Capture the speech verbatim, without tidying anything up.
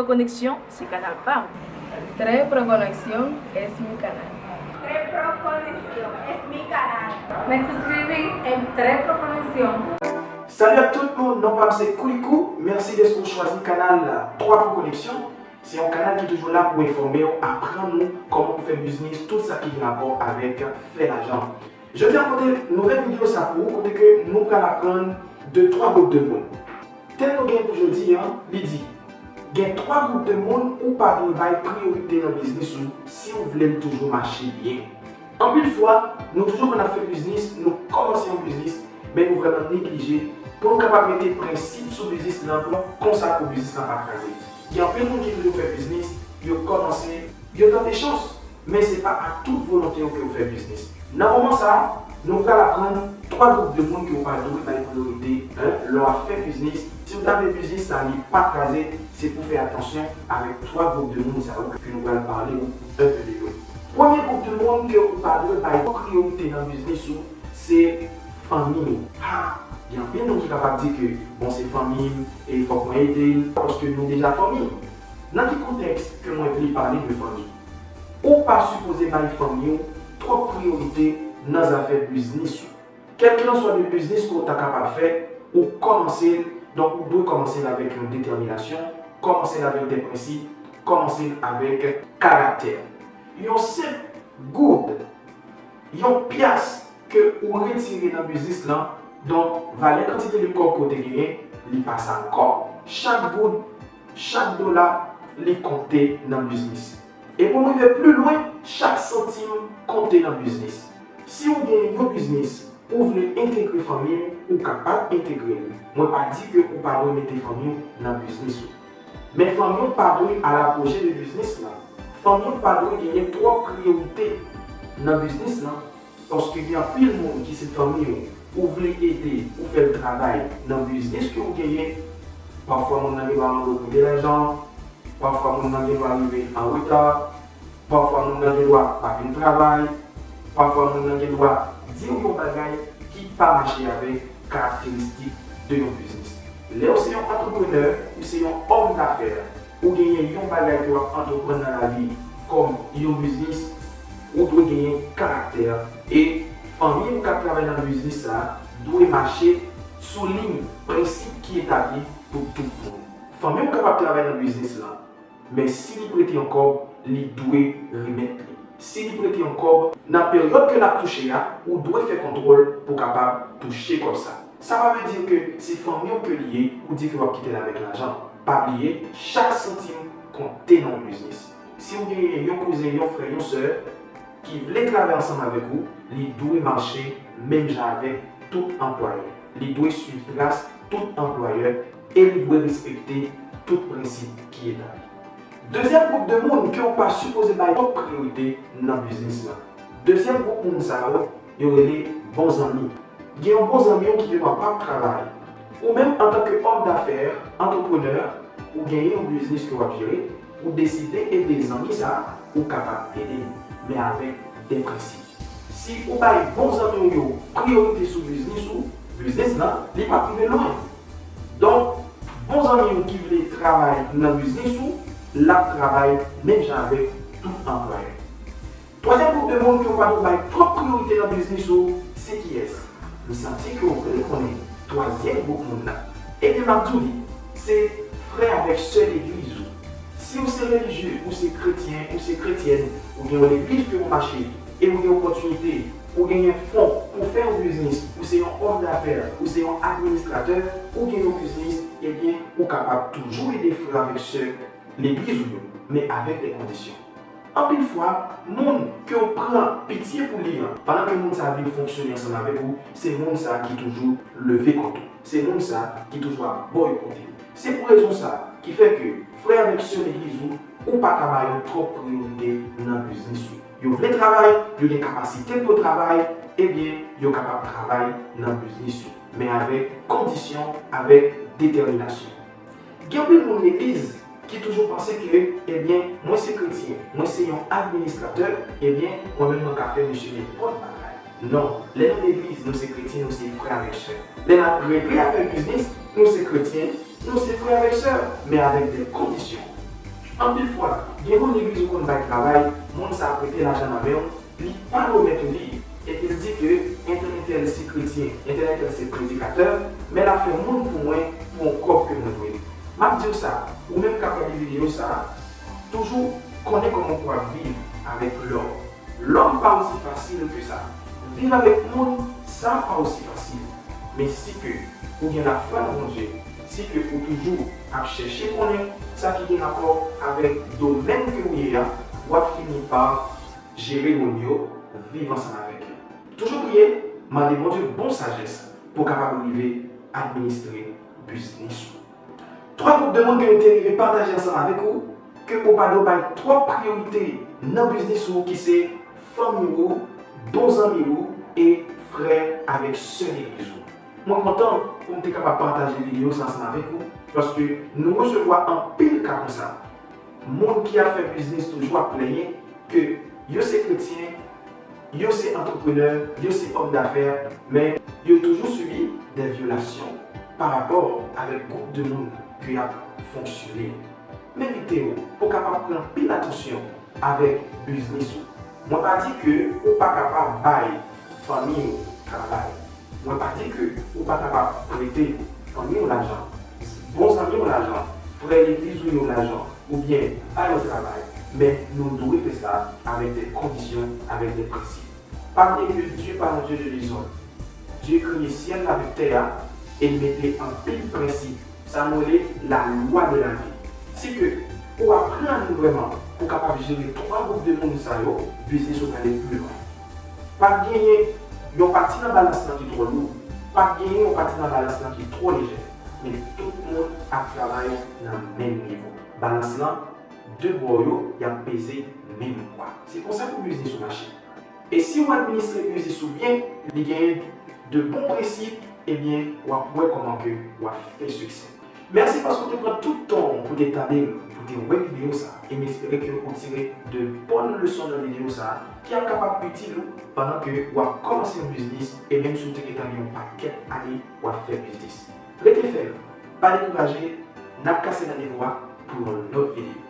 Koneksyon, se kanal pa m. Tres Pro Conexión es mi canal. Tres Pro Conexión es mi canal. Me suscribí en Tres Pro Conexión. Salut à tout le monde, non pa m se Koulikou. Merci de ce que vous choisissez le canal trois Pro Connexion. Se yon kanal ki toujou la pou enfòme w, aprann ou kòman pou fè biznis, tout sa ki gen rapò avèk fè lajan. Jodi a pote nouvèl videyo sa pou ou kote ke nou pral aprann de twa gwoup de moun. Tèm nou gen pou jodi a, li di, gen twa gwoup de moun ou pa dwe bay priyorite nan biznis ou si w vle l toujou mache byen. Anpil fwa, nou toujou konn ap fè biznis, nou kòmanse yon biznis, men nou vrèman neglije pou nou kapab mete prensip sou biznis lan konsa pou biznis lan pa kraze. Gen anpil moun ki vle yo fè biznis, yo kòmanse, yo tante chans, men se pa ak tout volonte w ke w fè biznis. Nan moman sa a, nou pral aprann twa gwoup de moun ke w pa dwe bay priyorite, en, lè w ap fè biznis. Si w ta vle biznis sa li pa kraze, se pou w fè atansyon avèk twa gwoup de moun sa yo ke nou pral pale w un peu de yo. Premye gwoup de moun ke ou pa dwe bay priyorite nan biznis ou, se fanmi w. Ha! Gen anpil moun ki kapab di ke, bon, se fanmi m, e fòk mwen ede l, paske nou deja fanmi. Nan ki kontèks ke mwen vle pale de fanmi? Ou pa sipoze bay fanmi w twòp priyorite nan zafè biznis ou. Kèlkelanswa de biznis ke w ta kapab fè, ou kòmanse l, donk ou dwe kòmanse l avèk yon detèminasyon, kòmanse l avèk de prensip, kòmanse l avèk karaktè. Yon senp goud, yon pyas ke ou retire nan biznis lan, donk valè kantite de kòb ke w te genyen, li pa sa ankò. Chak goud, chak dola, li konte nan biznis. E pou m rive pli lwen, chak santim konte nan biznis. Si w gen yon biznis, ou vle entegre fanmi w, ou kapab entegre l. Mwen pa di ke ou pa dwe mete fanmi w nan biznis ou. Men fanmi w pa dwe al apoje de biznis lan. Fanmi w pa dwe genyen twòp priyorite nan biznis lan. Paske gen anpil moun ki se fanmi w, ou vle ede, ou fè l travay nan biznis ke w genyen. Pafwa moun nan gen dwa mande w prete lajan, pafwa moun nan gen dwa rive an reta, pafwa moun nan gen dwa pa vin travay, pafwa moun nan gen dwa di w yon bagay ki pa mache avèk karakteristik de yon biznis. Lè w se yon antreprenè, ou se yon òm dafè, ou genyen yon bagay ke w ap antreprann nan lavi kòm yon biznis, ou dwe genyen karaktè. E fanmi w k ap travay nan biznis sa a dwe mache sou liy prensip ki etabli pou tout moun. Fanmi w kapab travay nan biznis lan, men si li prete yon kòb, li dwe remèt li. Si li prete yon kòb, nan peryòd ke l ap touche a, ou dwe fè kontwòl pou w kapab touche kòb sa. Sa pa vle di ke se fanmi w ke li ye, ou di ke w ap kite l avèk lajan. Pa bliye, chak santim konte nan yon biznis. Si w genyen yon kouzen, yon frè, yon sè ki vle travay ansanm avèk ou, li dwe mache menm jan avèk tout anplwayè. Li dwe swiv tras tout anplwayè e li dwe respekte tout prensip ki etabli. Dezyèm gwoup de moun ke w pa sipoze bay twòp priyorite nan biznis lan. Dezyèm gwoup moun sa yo, yo rele bon zanmi. Gen yon bon zanmi w ki gen dwa p ap travay. Ou menm, antanke òm dafè, antreprenè, ou genyen yon biznis ke w ap jere, ou deside ede zanmi sa a, ou kapab ede l, men avèk de prensip. Si ou bay bon zanmi w yo priyorite sou biznis ou, biznis lan, li p ap rive lwen. Donk, bon zanmi w ki vle travay nan biznis ou, l ap travay menm jan avèk tout anplwayè. Twazyèm gwoup de moun ke w pa dwe bay twòp priyorite nan biznis ou, se kiyès? M santi ke w vle konnen twazyèm gwoup moun nan. Ebyen, m ap di w li, se frè avèk sè legliz ou. Si w se relijye, ou se kretyen, ou se kretyèn, ou gen yon legliz ke w mache, e ou gen opòtinite, ou genyen fon pou fè yon biznis, ou se yon òm dafè, ou se yon administratè, ou gen yon biznis, ebyen, ou kapab toujou ede frè avèk sè legliz ou yo, men avèk de kondisyon. Anpil fwa, moun ke w pran pitye pou li an, pandan ke moun sa a vin fonksyone ansanm avèk ou, se moun sa a ki toujou leve kont ou. Se moun sa a ki toujou ap ba w kote. Se pou rezon sa a ki fè ke frè avèk sè legliz ou, ou pa ka ba yo twòp priyorite nan biznis ou. Yo vle travay, yo gen kapasite pou yo travay, ebyen, yo kapab travay nan biznis ou, men avèk kondisyon, avèk detèminasyon. Gen anpil moun legliz ki toujou panse ke, ebyen, mwen se kretyen, mwen se yon administratè, ebyen, mwen menm mwen ka fè misye nenpòt bagay. Non, lè nou legliz, nou se kretyen, nou se frè avèk sè. Lè n ap regle afè biznis, nou se kretyen, nou se frè avèk sè, men avèk de kondisyon. Anpil fwa, gen moun legliz ou konn bay travay, moun sa a prete lajan nan men w, li pa remèt ou li, epi l di ke entèl entèl se kretyen, entèl entèl se predikatè, men l ap fè moun pou mwen pou yon kòb ke mwen dwe l. M ap di w sa, ou menm k ap gade videyo sa a, toujou konnen kòman pou w ap viv avèk lòm. Lòm pa osi fasil ke sa. Viv avèk moun, sa pa osi fasil. Men si ke ou gen lafwa nan Bondye, si ke ou toujou ap chèche konnen sa ki gen rapò avèk domèn ke ou ye a, w ap fini pa jere moun yo, viv ansanm avèk yo. Toujou priye, mande Bondye bon sajès pou w kapab rive administre biznis ou. Twa gwoup de moun ke nou te rive pataje ansanm avèk ou, ke ou pa dwe bay twòp priyorite nan biznis ou ki se fanmi ou, bon zanmi ou e frè avèk sè legliz ou. Mwen kontan pou m te kapab pataje videyo sa ansanm avèk ou, paske nou resevwa anpil ka konsa. Moun ki ap fè biznis toujou ap plenyen ke yo se kretyen, yo se antreprenè, yo se òm dafè, men yo toujou sibi de vyolasyon pa rapò avèk gwoup de moun ke y ap fonksyone. M envite w pou w kapab pran anpil atansyon avèk biznis ou. Mwen pa di ke ou pa kapab bay fanmi w travay. Mwen pa di ke ou pa kapab prete fanmi w lajan, bon zanmi w lajan, frè legliz ou yo lajan, oubyen bay yo travay, men nou dwe fè sa avèk de kondisyon, avèk de prensip. Pa bliye ke Dye pa yon Dye de dezòd. Dye kreye syèl la avèk tè a e l mete anpil prensip, sa nou rele la loi de la vie. Si ke ou aprann vrèman pou w kapab jere twa gwoup de moun sa yo, biznis ou prale pi lwen. Pa t genyen yon pati nan balans lan ki twò lou, pa t genyen yon pati nan balans lan ki twò lejè, men tout moun ap travay nan menm nivo. Balans lan, de bò yo, y ap peze menm pwa. Se konsa pou biznis ou mache. E si w administre biznis ou byen, li genyen de bon prensip, ebyen, w ap wè kòman ke w ap fè siksè. Mèsi paske w te pran tout tan w pou te tande m, pou te wè videyo sa a, e m espere ke ou tire de bòn leson nan videyo sa a ki ap kapab itil ou pandan ke w ap kòmanse yon biznis e menm si w te gentan gen yon pakèt ane w ap fè biznis. Rete fèm, pa dekouraje, n ap kase randevou a pou yon lòt videyo.